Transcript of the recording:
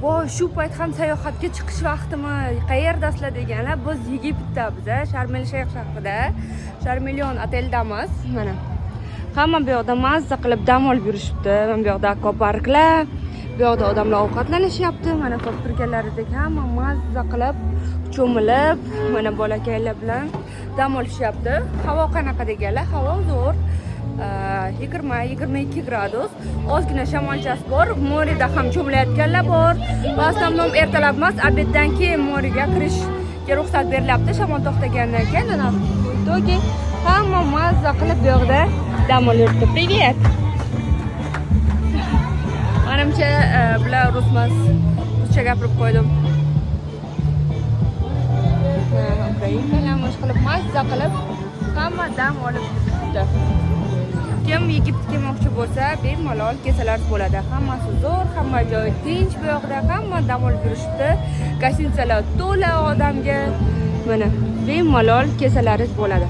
Voy, shu payt ham sayohatga chiqish vaqtimi, qayerdasizlar deganlar. Biz Yegiptdamiz, Sharm el Shayx shahrida, Sharmelion oteldamiz. Mana, hamma bu yoqda mazza qilib dam olib yurishibdi. Mana bu yoqda akvaparklar, bu yoqda odamlar ovqatlanishyapti. Mana, ko'rib turganlaringizdek, hamma mazza qilib cho'milib, mana, bolakaylar bilan dam olishyapti. Havo qanaqa deganlar, havo zo'r, 20-22 gradus, ozgina shamolchasi bor. Море da ham cho'milayotganlar bor. В основном ertalab emas, обед dan keyin море ga kirishga ruxsat berilyapti, shamol to'xtagandan keyin. Mana, в итоге hamma mazza qilib bu yoqda dam olyapti. Привет! Manimcha, bular rus emas, ruscha gapirib qo'ydim. Ha, украинка lar qilib, mazza qilib hamma dam olib yuribdi. Kim Yegiptga kelmoqchi bo'lsa, bemalol kelsalar bo'ladi. Hammasi zo'r, hamma joy tinch. Bu yoqda hamma dam olib yurishibdi, гостиница lar to'la odamga. Mana, bemalol kelsalaringiz bo'ladi.